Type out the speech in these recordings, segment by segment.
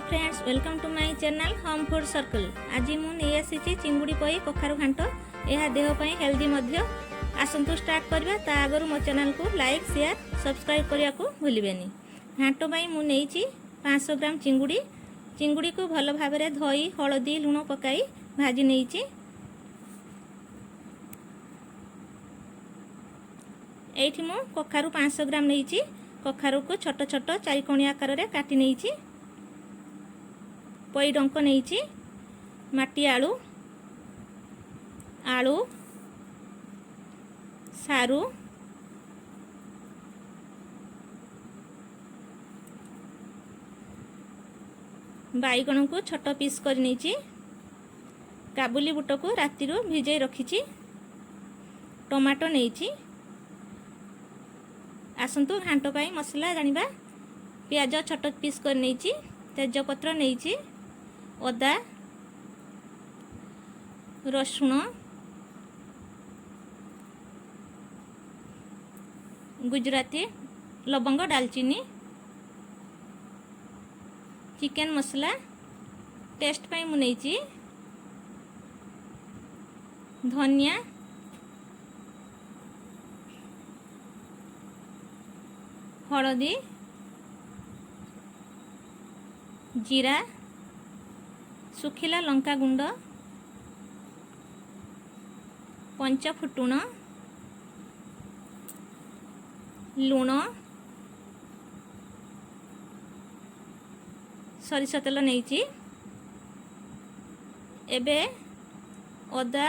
Friends, welcome to my channel Home Food Circle. ଆଜି ମୁଁ ନେଇ ଆସିଛି ଚିଙ୍ଗୁଡ଼ି ପୋଇ କଖାରୁ ଘାଣ୍ଟ। ଏହା ଦେହ ପାଇଁ ହେଲ୍ଦି ମଧ୍ୟ। ଆସନ୍ତୁ ଷ୍ଟାର୍ଟ କରିବା। ତା ଆଗରୁ ମୋ ଚ୍ୟାନେଲକୁ ଲାଇକ୍, ସେୟାର, ସବସ୍କ୍ରାଇବ୍ କରିବାକୁ ଭୁଲିବେନି। ଘାଣ୍ଟ ପାଇଁ ମୁଁ ନେଇଛି 500 ଗ୍ରାମ ଚିଙ୍ଗୁଡ଼ି। ଚିଙ୍ଗୁଡ଼ିକୁ ଭଲ ଭାବରେ ଧୋଇ ହଳଦୀ, ଲୁଣ ପକାଇ ଭାଜି ନେଇଛି। ଏଇଠି ମୁଁ କଖାରୁ 500 ଗ୍ରାମ ନେଇଛି। କଖାରୁକୁ ଛୋଟ ଛୋଟ ଚାରିକୋଣିଆ ଆକାରରେ କାଟି ନେଇଛି। ପୋଇ ଡଙ୍କ ନେଇଛି, ମାଟି ଆଳୁ, ଆଳୁ, ସାରୁ, ବାଇଗଣକୁ ଛୋଟ ପିସ୍ କରି ନେଇଛି। କାବୁଲି ବୁଟକୁ ରାତିରୁ ଭିଜେଇ ରଖିଛି। ଟମାଟୋ ନେଇଛି। ଆସନ୍ତୁ ଘାଣ୍ଟ ପାଇଁ ମସଲା ଜାଣିବା। ପିଆଜ ଛୋଟ ପିସ୍ କରି ନେଇଛି, ତେଜପତ୍ର ନେଇଛି, ଅଦା, ରସୁଣ, ଗୁଜୁରାତି, ଲବଙ୍ଗ, ଡାଲଚିନି, ଚିକେନ୍ ମସଲା ଟେଷ୍ଟ ପାଇଁ ମୁଁ ନେଇଛି, ଧନିଆ, ହଳଦୀ, ଜିରା, ଶୁଖିଲା ଲଙ୍କା ଗୁଣ୍ଡ, ପଞ୍ଚଫୁଟୁଣ, ଲୁଣ, ସୋରିଷ ତେଲ ନେଇଛି। ଏବେ ଅଦା,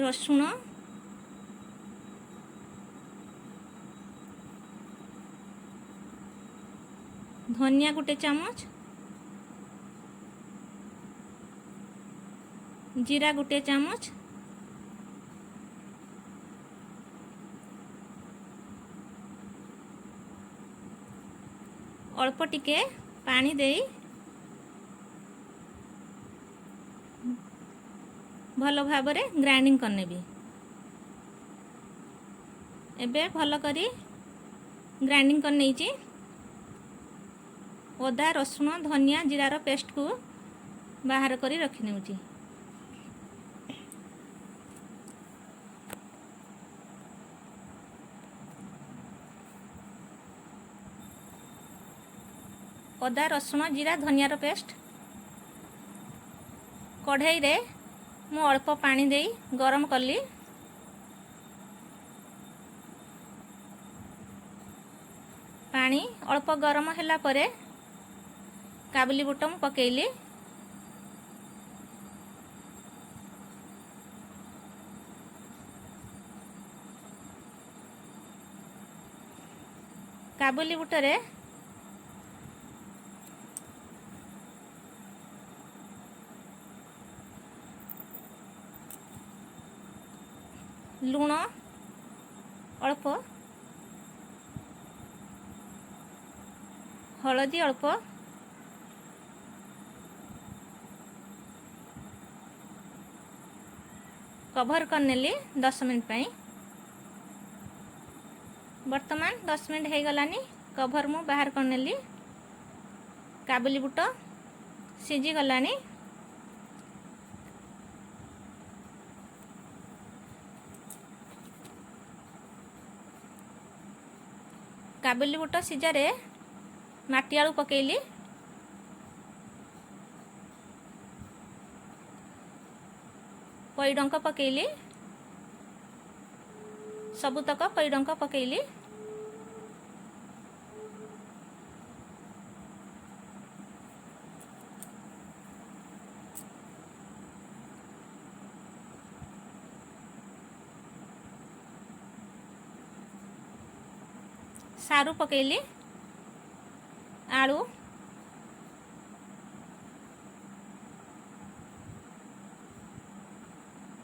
ରସୁଣ, ଧନିଆ ଗୋଟେ ଚାମଚ, ଜିରା ଗୋଟେ ଚାମଚ, ଅଳ୍ପ ଟିକେ ପାଣି ଦେଇ ଭଲ ଭାବରେ ଗ୍ରାଇଣ୍ଡିଙ୍ଗ କରିନେବି। ଏବେ ଭଲ କରି ଗ୍ରାଇଣ୍ଡିଙ୍ଗ କରିନେଇଛି। ଅଦା, ରସୁଣ, ଧନିଆ, ଜିରାର ପେଷ୍ଟକୁ ବାହାର କରି ରଖିନେଉଛି। ଅଦା, ରସୁଣ, ଜିରା, ଧନିଆର ପେଷ୍ଟ। କଢ଼େଇରେ ମୁଁ ଅଳ୍ପ ପାଣି ଦେଇ ଗରମ କଲି। ପାଣି ଅଳ୍ପ ଗରମ ହେଲା ପରେ କାବୁଲି ବୁଟ ମୁଁ ପକେଇଲି। କାବୁଲି ବୁଟରେ ଲୁଣ ଅଳ୍ପ, ହଳଦୀ ଅଳ୍ପ, କଭର କରିନେଲି 10 ମିନିଟ୍ ପାଇଁ। ବର୍ତ୍ତମାନ 10 ମିନିଟ୍ ହେଇଗଲାନି। କଭର ମୁଁ ବାହାର କରିନେଲି। କାବୁଲି ବୁଟ ସିଝିଗଲାଣି। କାବୁଲି ବୁଟ ସିଝାରେ ମାଟି ଆଳୁ ପକେଇଲି, ପୋଇଡଙ୍କ ପକେଇଲି, ସବୁତକ ପୋଇଡଙ୍କ ପକେଇଲି। ସାରୁ ପକେଇଲି, ଆଳୁ,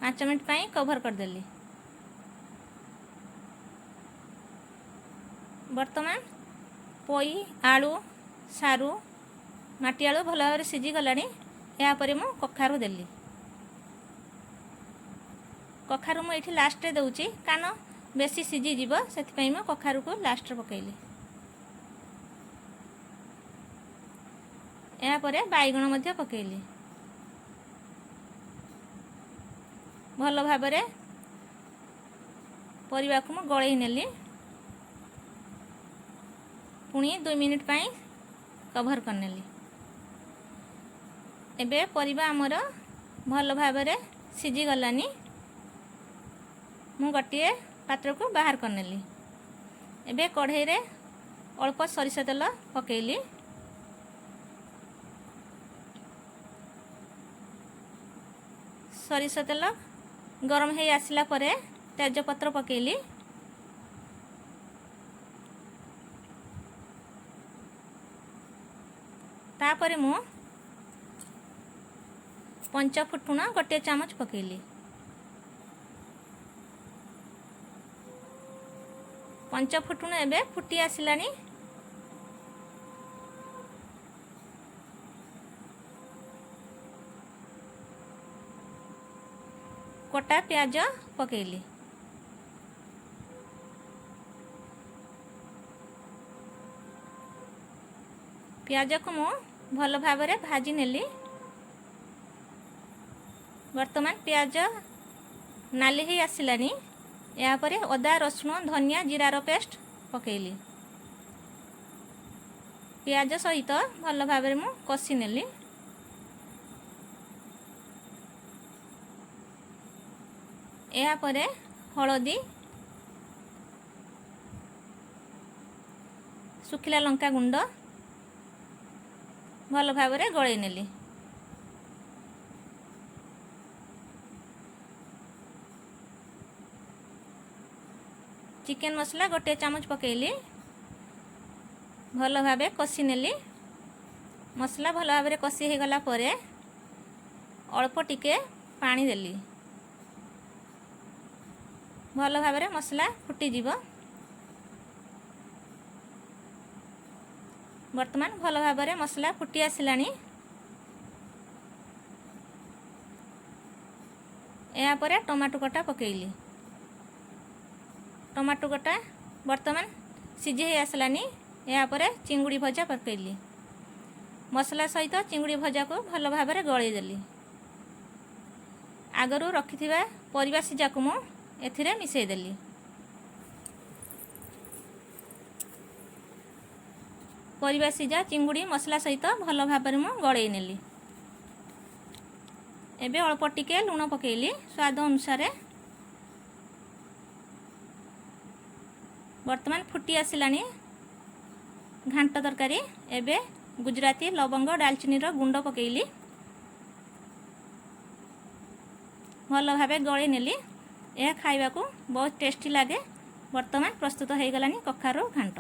5 ମିନିଟ୍ ପାଇଁ କଭର କରିଦେଲି। ବର୍ତ୍ତମାନ ପୋଇ, ଆଳୁ, ସାରୁ, ମାଟି ଆଳୁ ଭଲ ଭାବରେ ସିଝିଗଲାଣି। ଏହାପରେ ମୁଁ କଖାରୁ ଦେଲି। କଖାରୁ ମୁଁ ଏଇଠି ଲାଷ୍ଟରେ ଦେଉଛି, କାରଣ ବେଶୀ ସିଝିଯିବ। ସେଥିପାଇଁ ମୁଁ କଖାରୁକୁ ଲାଷ୍ଟରେ ପକାଇଲି। ଏହାପରେ ବାଇଗଣ ମଧ୍ୟ ପକାଇଲି। ଭଲ ଭାବରେ ପରିବାକୁ ମୁଁ ଗଳେଇ ନେଲି। ପୁଣି 2 ମିନିଟ୍ ପାଇଁ କଭର୍ କରିନେଲି। ଏବେ ପରିବା ଆମର ଭଲ ଭାବରେ ସିଝିଗଲାନି। ମୁଁ ଗୋଟିଏ ପାତ୍ରକୁ ବାହାର କରିନେଲି। ଏବେ କଢ଼େଇରେ ଅଳ୍ପ ସୋରିଷ ତେଲ ପକାଇଲି। ସୋରିଷ ତେଲ ଗରମ ହେଇ ଆସିଲା ପରେ ତେଜପତ୍ର ପକାଇଲି। ତାପରେ ମୁଁ ପଞ୍ଚଫୁଟଣ 1 ଚାମଚ ପକାଇଲି। ପଞ୍ଚଫୁଟଣ ଏବେ ଫୁଟି ଆସିଲାଣି। କଟା ପିଆଜ ପକାଇଲି। ପିଆଜକୁ ମୁଁ ଭଲ ଭାବରେ ଭାଜି ନେଲି। ବର୍ତ୍ତମାନ ପିଆଜ ନାଲି ହେଇ ଆସିଲାଣି। ଏହାପରେ ଅଦା, ରସୁଣ, ଧନିଆ, ଜିରାର ପେଷ୍ଟ ପକାଇଲି। ପିଆଜ ସହିତ ଭଲ ଭାବରେ ମୁଁ କଷି ନେଲି। ଏହାପରେ ହଳଦୀ, ଶୁଖିଲା ଲଙ୍କା ଗୁଣ୍ଡ ଭଲ ଭାବରେ ଗୋଳେଇ ନେଲି। ଚିକେନ୍ ମସଲା 1 ଚାମଚ ପକାଇଲି। ଭଲ ଭାବେ କଷି ନେଲି। ମସଲା ଭଲ ଭାବରେ କଷି ହେଇଗଲା ପରେ ଅଳ୍ପ ଟିକେ ପାଣି ଦେଲି। ଭଲ ଭାବରେ ମସଲା ଫୁଟିଯିବ। ବର୍ତ୍ତମାନ ଭଲ ଭାବରେ ମସଲା ଫୁଟି ଆସିଲାଣି। ଏହାପରେ ଟମାଟୋ କଟା ପକାଇଲି। ଟମାଟୋ କଟା ବର୍ତ୍ତମାନ ସିଝି ହେଇ ଆସିଲାନି। ଏହାପରେ ଚିଙ୍ଗୁଡ଼ି ଭଜା ପକାଇଲି। ମସଲା ସହିତ ଚିଙ୍ଗୁଡ଼ି ଭଜାକୁ ଭଲ ଭାବରେ ଗଳେଇ ଦେଲି। ଆଗରୁ ରଖିଥିବା ପରିବା ସିଝାକୁ ମୁଁ ଏଥିରେ ମିଶାଇ ଦେଲି। ପରିବା ସିଝା ଚିଙ୍ଗୁଡ଼ି ମସଲା ସହିତ ଭଲ ଭାବରେ ମୁଁ ଗଳେଇ ନେଲି। ଏବେ ଅଳ୍ପ ଟିକେ ଲୁଣ ପକାଇଲି ସ୍ୱାଦ ଅନୁସାରେ। ବର୍ତ୍ତମାନ ଫୁଟି ଆସିଲାଣି ଘାଣ୍ଟ ତରକାରୀ। ଏବେ ଗୁଜୁରାତି, ଲବଙ୍ଗ, ଡାଲଚିନିର ଗୁଣ୍ଡ ପକାଇଲି। ଭଲ ଭାବେ ଗଳେଇ ନେଲି। ଏହା ଖାଇବାକୁ ବହୁତ ଟେଷ୍ଟି ଲାଗେ। ବର୍ତ୍ତମାନ ପ୍ରସ୍ତୁତ ହୋଇଗଲାଣି କଖାରୁ ଘାଣ୍ଟ।